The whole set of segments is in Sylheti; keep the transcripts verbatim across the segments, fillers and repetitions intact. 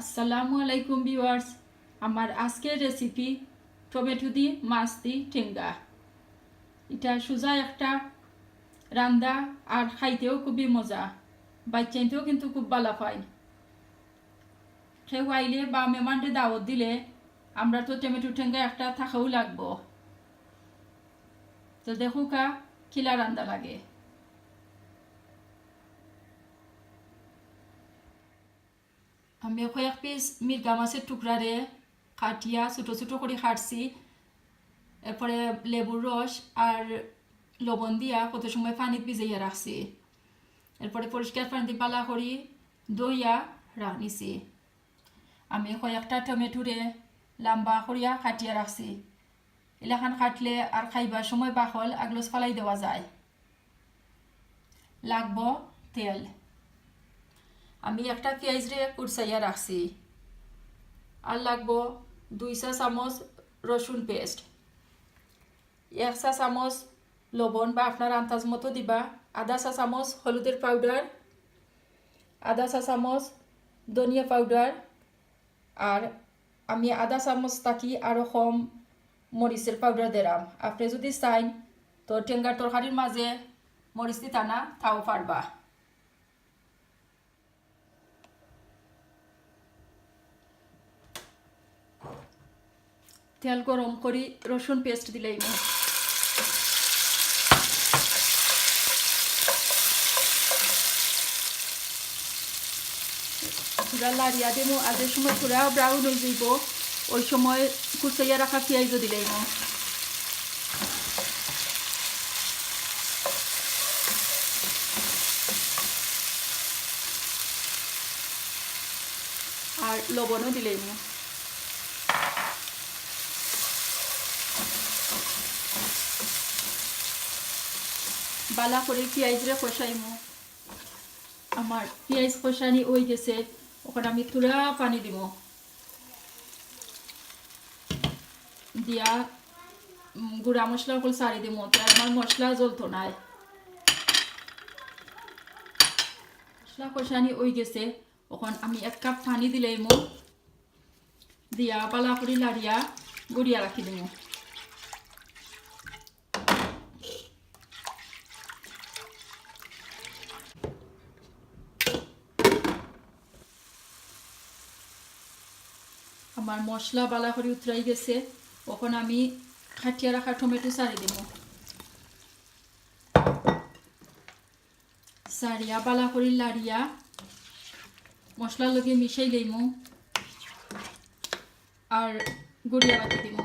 আসসালামু আলাইকুম viewers, আমার আজকের রেসিপি টমেটো দি মাছ দি টেঙ্গা। ইটা সুজা একটা রান্দা আর খাইতেও খুবই মজা, বাইচ্চাইন্তেও কিন্তু খুব বালা পাইন। কেউ আইলে বা মেহমানরে দাওয়াত দিলে আমরা তো টমেটো টেঙ্গা একটা থাকাও লাগবো। তো দেখুক্কা কিলা রান্দা লাগে। আমি কয়েক পিস মিরগা মাছের টুকরারে কাটিয়া ছোট ছোট করি কাটছি। এরপরে লেবুর রস আর লবণ দিয়া কত সময় পানিত ভিজাইয়া রাখছি। এরপরে পরিষ্কার পানি দি বালা করি ধইয়া রাখছি। আমি কয়েকটা টমেটোরে লাম্বা করিয়া কাটিয়া রাখছি। ইলাখান কাটলে আর খাইবার সময় বাকল আগলস ফালাই দেওয়া যায়। লাগবো তেল। আমি একটা পিয়াইজরে কুরসাইয়া রাখছি। আর লাগবো দুই চা চামচ রসুন পেস্ট, এক চা চামচ লবণ বা আপনার আন্দাজ মতো দিবা, আধা চা চামচ হলুদের পাউডার, আধা চা চামচ ধনিয়া পাউডার, আর আমি আধা চামচ থাকি আরও কম মরিচের পাউডার দিরাম। আপনে যুদি চাইন তো টেঙ্গার তরকারির মাঝে মরিচ দিতা না, তাও পারবা। তেল গরম করি রসুন পেস্ট দিলাইমু। থুড়া লাড়িয়া দিমু, আর যে সময় থুড়া ব্রাউন অই যাইবো, ওই সময় কুচাইয়া রাখা পিয়াইজও দিলাইমু। আর লবণও দিলাইমু। বালা করি পিয়াইজরে কষাইমু। আমার পিয়াইজ কষানি অই গেছে, অখন আমি থুড়া পানি দিমু। দিয়া, উম, গুঁড়া মশলা অকল ছাড়ি দিমু, তে আমার মশলা জ্বলতো নায়। মশলা কষানি অই গেছে, অখন আমি এক কাপ পানি দিলাইমু, দিয়া বালা করি লাড়িয়া গুড়িয়া রাখি দিমু। আমার মশলা বালা করি উতরাই গেছে, অখন আমি কাটিয়া রাখা টমেটো ছাড়ি দিমু। ছাড়িয়া বালা করি লাড়িয়া মশলার লগে মিশাই লইমু আর গুড়িয়া রাখি দিমু।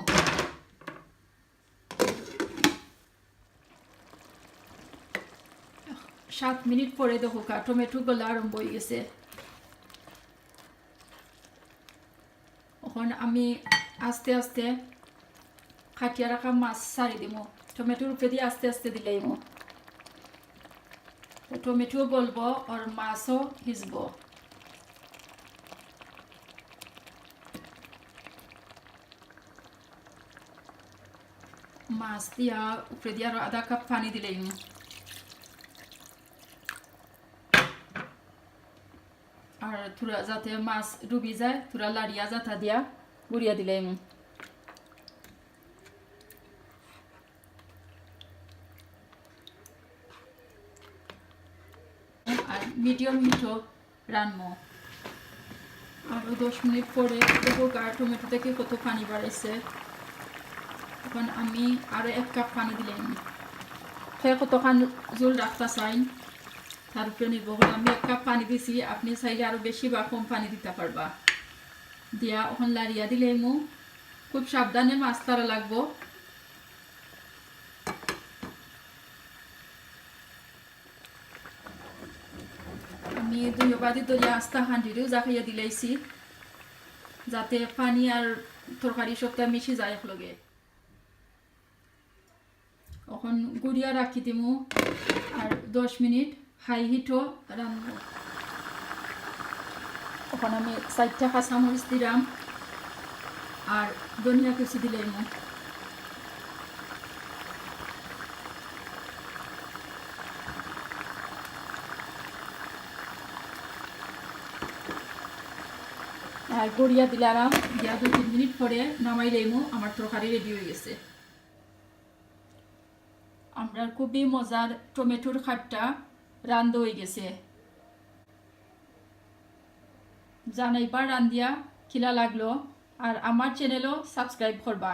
সাত মিনিট পরে দেখুক্কা, টমেটো গলা আরম্ভ অই গেছে। অখন আমি আস্তে আস্তে কাটিয়া রাখা মাছ ছাড়ি দিমু, টমেটোর উপরেদি আস্তে আস্তে দিলাইমু। তো টমেটো গলবো আর মাছও সিজবো। মাছ দিয়া উপরেদি আরো আধা কাপ পানি দিলাইমু। আর থুড়া যাতে মাছ ডুবি যায়, থুড়া লাড়িয়া যাতা দিয়া গুড়িয়া দিলাইমু। আর মিডিয়াম হিটো রানমু। আরো দশ মিনিট পরে দেখুক্কা টমেটো থাকি কত পানি বাড়াইছে। অখন আমি আরো এক কাপ পানি দিলাইমু। কে কতখান ঝোল রাখতা চাইন, তার উপরে নির্ভর করে। আমি এক কাপ পানি দিছি, আপনে চাইলে আরো বেশি বা কম পানি দিতা পারবা। দিয়া অখন লাড়িয়া দিলাইমু। খুব সাবধানে মাছ লাড়া লাগবো। আমি দুইও বাদি ধরিয়া আস্তা হান্ডিরেও জাগাইয়া দিলাইছি, যাতে পানি আর তরকারি সবটা মিশি যায় একলগে। অখন গুড়িয়া রাখি দিমু আর দশ মিনিট হাই হিটো রানবো। অখন আমি চাইরটা কাঁচামরিচ দিলাম আর ধনিয়া কুচি দিলাইমু। আর গড়িয়া দিলাম, দিয়া দুই তিন মিনিট পরে নামাই লইমু। আমার তরকারি রেডি অই গেছে। আমরার খুবই মজার টমেটোর খাট্টা রান্ধা অই গেছে। জানাইবা রান্ধিয়া কিলা লাগলো, আর আমার চ্যানেলও সাবস্ক্রাইব করবা।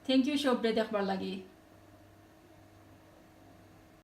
থ্যাংক ইউ সবরে দেখবার লাগি।